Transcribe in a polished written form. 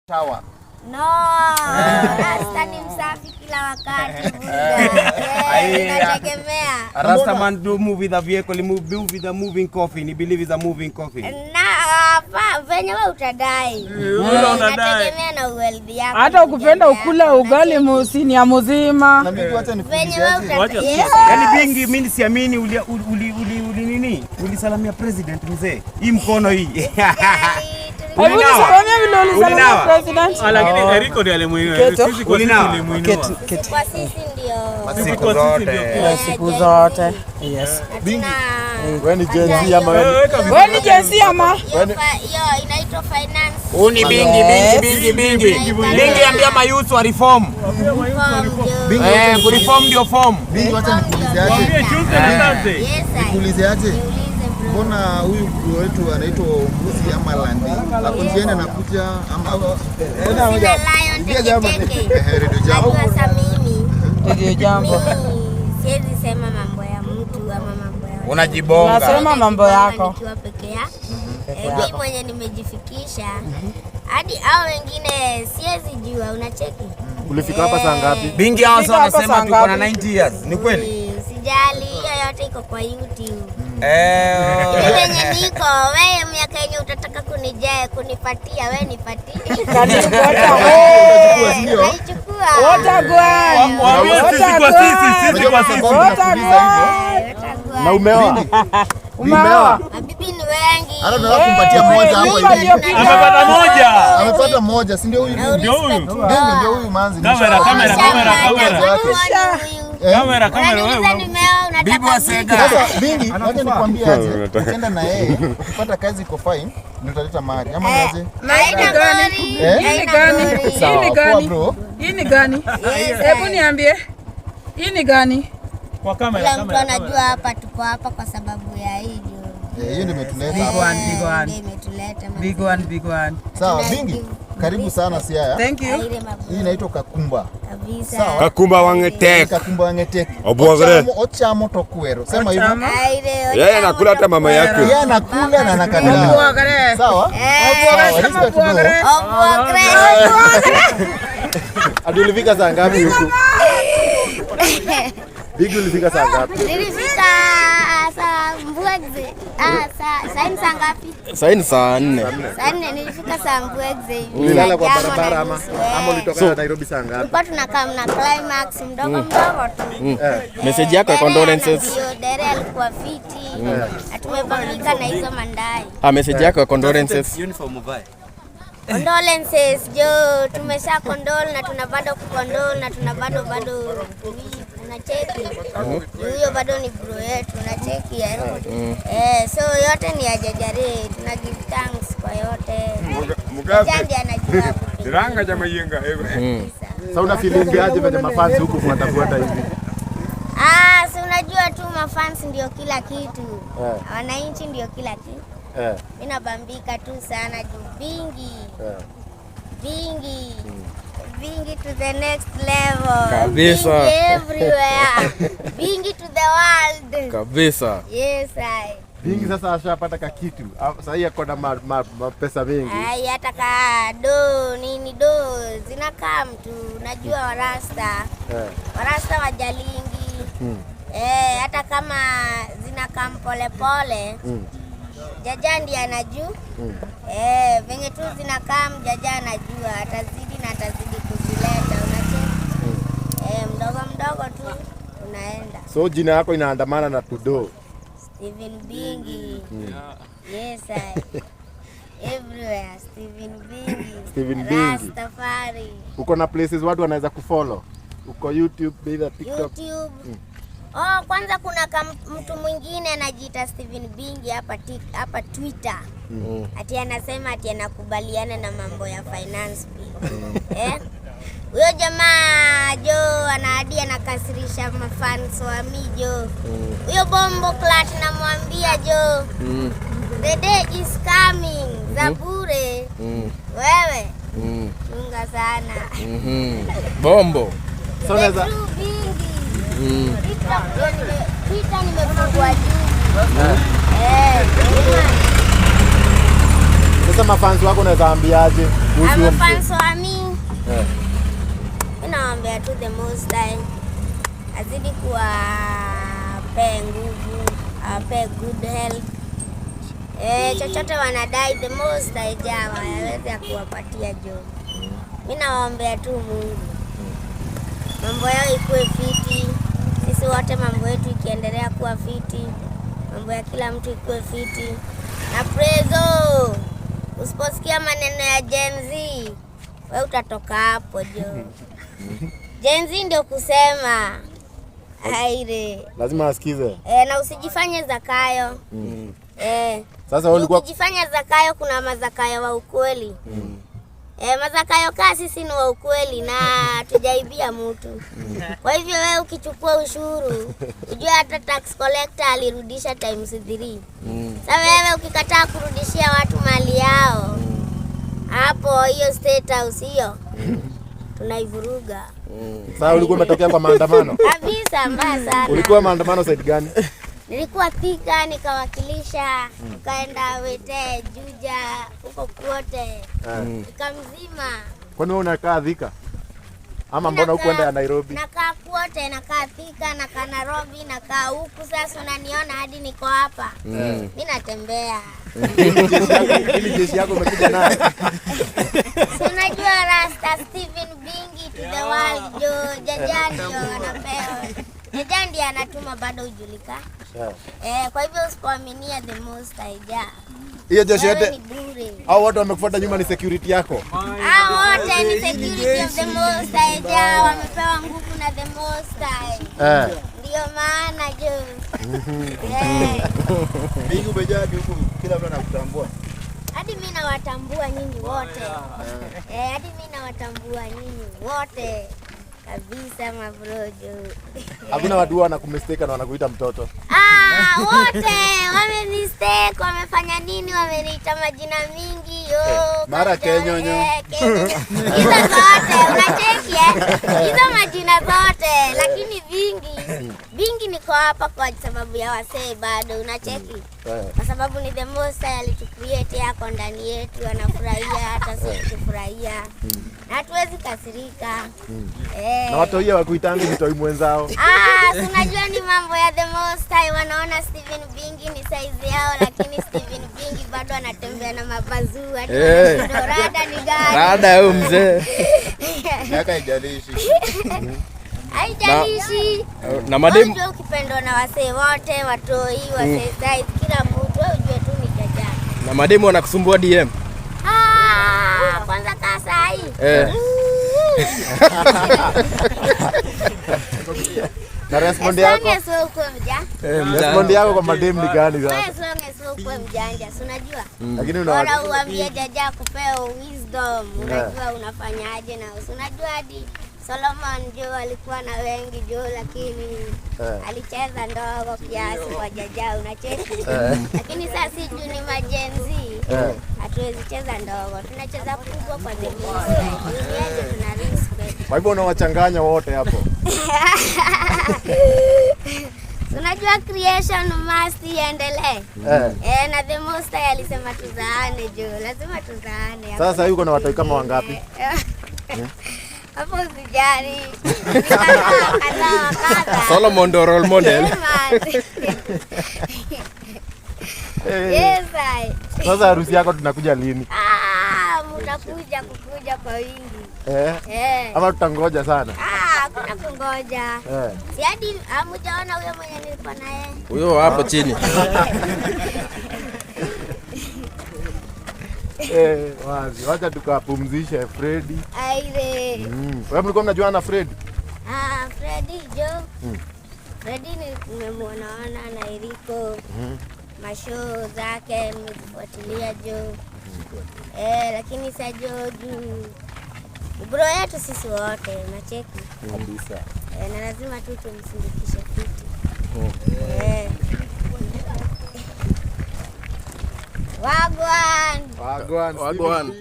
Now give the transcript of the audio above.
Shower. No, Rasta ni msafi kila wakati, buda. Eh, inategemea. A Rasta man do move with a vehicle, he move with a moving coffin. He believe is a moving coffin. Na hapa venye wewe utadai. Ule unadai. Inategemea na wealth yako. Hata ukipenda ukula ugali musinia mzima. Na mimi wacha Venye nikuulize wewe aje. Wacha utadai. Yes. Yaani Bingi, mimi siamini uli uli uli uli nini? Ulisalamia president mzee. Hii mkono hii. Hebu nisalimie vile ulisalimia Ulinawa? president. Ah, lakini Eriko ndiye alimuinua. Keto. Sisi kwa sisi Ulinawa? tulimuinua. Sisi kwa sisi ndio. Sisi kwa sisi ndio. Siku zote. Yes. Bingi. Hatuna- Wewe ni Gen Z ama wewe ni Weka Wewe ni Gen Z ama? Hiyo hiyo inaitwa finance. Uni Bingi, Bingi, Bingi, Bingi. Bingi, ambia mayouth wa reform. Form ndio. Bingi, Eh, kureform ndio form. Bingi, wacha nikuulize aje. Mwambie Tuesday na Thursday. Yes, I. Nikuulize aje. Niulize, bro. Mbona huyu bro wetu anaitwa Mbuzi ama Landi? Ako njiani anakuja ama Sina lion teke teke. Eh, Radio Jambo. Najua sa mimi. Radio Jambo. Mimi siwezi sema mambo ya mtu ama mambo ya watu. Unajibonga. Nasema mambo yako. Nikiwa peke ya eh, mimi mwenye nimejifikisha hadi hao wengine siwezi jua, unacheki. Ulifika hapa saa ngapi? Bingi hao Fika sasa hapa wanasema saa tuko na ngapi? 90 years. Ni kweli? Sijali, hiyo yote iko kwa YouTube. Eh. Mimi venye niko, wewe miaka yenye utataka kunijaa kunipatia, we nipatie. Karibu. Unachukua, si ndio? Naichukua. Watagwan. Waambie sisi kwa sisi, sisi kwa sisi. Watagwan. Na umeoa? Umeoa? Mabibi ni wengi. Hata tunataka kumpatia moja hapo Nyumba hivi. iliyopita. Amepata moja. Amepata moja, si ndio huyu? Ndio huyu. Ndio ndio huyu manzi. Kamera, kamera, kamera, kamera. Eh? Kamera, kamera wewe. Bibi wa Sega. Sasa Bingi, wacha nikwambie aje. Ukienda na yeye, ukipata kazi iko fine, ndio utaleta mahari. Ama ni aje? Na hii ni gani? Eh? Hii ni gani? Hii ni Sawa, poa gani? bro. Hii ni gani? Hebu niambie. Hii ni gani? Kwa kamera, Kila mtu kamera. anajua hapa tuko hapa kwa sababu ya hii ndio. Eh, hiyo ndio imetuleta Big hapa. one, big one. Ndio imetuleta. Big one, big one. Sawa, Bingi, karibu sana Siaya. Thank you. Aire mabu Hii inaitwa Kakumba. kabisa. Sawa. Kakumba wangetek. Kakumba wangetek. Obwagre. Ochamo, ochamo tokwero. Sema hivyo. Ochamo. Aire. Yeye anakula hata mama yake. Yeye anakula na anakataa. Obwagre. Sawa? Eh. Sawa, Sema respect bro. obwagre. Obwagre. Hadi ulifika saa ngapi huku? Bigi ulifika saa ngapi? Nilifika saa mbwegze. Ah, saa ni saa ngapi? Saa ni saa 4. Saa 4 nilifika saa mbwegze hivi. Ulilala kwa Saa jamo barabara na ama nusu, ama eh. ulitoka Nairobi saa ngapi? Tulikuwa tunakaa mna climax mdogo mdogo tu. Message yako ya Dere condolences. Dere alikuwa fiti. Na tumepambika na hizo mandai. Ah, message yako ya condolences. Uniform uvae. Condolences jo, tumesha condole na tuna bado kukondole na tuna bado bado unacheki. Huyo bado ni bro yetu, unacheki eh. Eh, so yote ni ajajari, tuna give thanks kwa yote. Mugabe. Ndiye anajua kupiga. Ranga jamaa yenga. Sasa una feeling aje venye mafans huku fuata hivi? Ah, si unajua tu mafans ndio kila kitu. Wananchi ndio kila kitu. Eh. Mimi nabambika tu sana juu Bingi. Bingi. Bingi to the next level. Kabisa. Bingi everywhere. Bingi to the world. Kabisa. Yes, I. Bingi sasa ashapata kakitu. Sasa hii ako na mapesa mengi. Ai, hata ka do nini do zinakaa mtu, unajua warasta. Warasta wajalingi. Eh, hata kama zinakaa polepole. Jaja ndiye anajua. Eh, venye tu zinakaa jaja anajua atazidi na atazidi kuzileta, unacheki. Eh, mdogo mdogo tu unaenda. So jina yako inaandamana na Tudo. Steven Bingi. Yes, I. Everywhere Steven Bingi. Steven Bingi. Rastafari. Uko na places watu wanaweza kufollow. Uko YouTube, either TikTok. YouTube. Oh, kwanza kuna mtu mwingine anajiita Steven Bingi hapa hapa Twitter. Ati anasema ati anakubaliana na mambo ya finance bill. Eh? Huyo jamaa jo anaadi anakasirisha mafans wa mi jo. Huyo bombo clat namwambia jo. The day is coming. Za bure. Wewe. Chunga sana. Bombo. So The unaweza true Bingi. Twitter nimefungua juzi. Eh, Sasa mafans wako unaweza ambiaje kuhusu huo mzee? Mafans wa mi, Eh. mi nawaambia tu the most high azidi kuwapee nguvu, awapee good health. Chochote wanadai the most high Jah aweze kuwapatia jo. Mi nawaombea tu Mungu mambo yao ikuwe fiti, sisi wote mambo yetu ikiendelea kuwa fiti, mambo ya kila mtu ikuwe fiti. Na prezo, usiposikia maneno ya Gen Z we utatoka hapo jo. Gen Z ndio kusema aire. Lazima asikize. Na usijifanye Zakayo. Sasa wewe ulikuwa Ukijifanya Zakayo, kuna mazakayo wa ukweli. Mazakayo kaa sisi ni wa ukweli na tujaibia mtu. Kwa hivyo wewe ukichukua ushuru, ujue hata tax collector alirudisha times 3. Sasa wewe ukikataa kurudishia watu mali yao, hapo hiyo state house hiyo tunaivuruga. Sasa ulikuwa umetokea kwa maandamano? Kabisa, mbaya sana. Ulikuwa maandamano side gani? Nilikuwa Thika nikawakilisha, tukaenda Wete, Juja, huko kwote, Thika mzima. Kwani wewe unakaa Thika? Ama mbona hukuenda ya Nairobi? Nakaa kwote, nakaa Thika, nakaa Nairobi, nakaa huku. Sasa unaniona hadi niko hapa. Mi natembea. Ili jeshi yako umekuja nayo. Si unajua Rasta Steven Bingi to the world jo, Jaja ndio anapewa. Jaja ndiye anatuma bado hujulika. Kwa hivyo usipoaminia the most high Jah. Hiyo jeshi Wewe yote ni bure. au watu wamekufuata nyuma ni security yako? Hao wote ni security of the most high Jah, wamepewa nguvu na the most high. Ndio maana jo. Bingi umejaa hadi huku kila mtu anakutambua. Hadi mimi nawatambua nyinyi wote. Hadi mimi nawatambua nyinyi wote kabisa mabrojo. Hakuna watu wanakumistake na wanakuita mtoto. Ah, wote wame mistake, wamefanya nini, wameniita majina mingi yo. Mara kenyonyo. Kenyonyo. Hizo zote unacheki eh? Hizo majina zote, lakini vingi vingi niko hapa kwa sababu ya wasee bado unacheki. Kwa sababu ni the most high alitucreate yako ndani yetu, anafurahia hata sisi tukifurahia. Na hatuwezi kasirika. Na watu hiyo wakuitangi mtoi mwenzao. Ah, si unajua ni mambo ya the most high, wanaona Steven Bingi ni size yao, lakini Steven Bingi bado anatembea na mabazuu hadi wanashindwa rada ni gani? Rada huyu mzee. Miaka haijalishi. Haijalishi. Na mademu Unajua ukipendwa na wasee wote, watoi, wasee size, kila mtu wewe ujue tu ni jaja. Na mademu wanakusumbua DM. Ah, kwanza kaa saa hii. Na respond As yako? long as wewe uko mja. Respond yako kwa mademu ni gani sasa? As long as wewe uko mjanja, si unajua? Lakini Bora uambie jaja kupea wisdom, unajua unafanyaje na usi unajua hadi Solomon jo alikuwa na wengi jo, lakini alicheza ndogo kiasi kwa jaja, unacheki. Lakini sasa si juu ni majenzi, hatuwezi cheza ndogo, tunacheza kubwa kwa the most. Duniani tuna respect. Kwa hivyo unawachanganya wote hapo. Unajua creation must iendelee. Na the most high alisema tuzaane jo, lazima tuzaane. Sasa yuko na watoi kama wangapi? Hapo usijali. Ni kadhaa kadhaa wa kadha. Solomon ndo role model. Yes, I. Sasa harusi yako tunakuja lini? Ah, mtakuja kukuja kwa wingi. Ama tutangoja sana? Ah, hakuna kungoja. Si hadi hamjaona huyo mwenye nilikuwa naye. Huyo hapo chini. Wazi, wacha tukapumzishe Freddy. Aire. Wewe mlikuwa mnajuana na Freddy? Ah, Freddy jo. Freddy nimemuonaona na Eriko. Mashow zake nimezifuatilia jo. Lakini sa jo juu bro yetu sisi wote nacheki. Kabisa. Na lazima tu tumsindikishe fiti. Wagwan. Wagwan. Wagwan.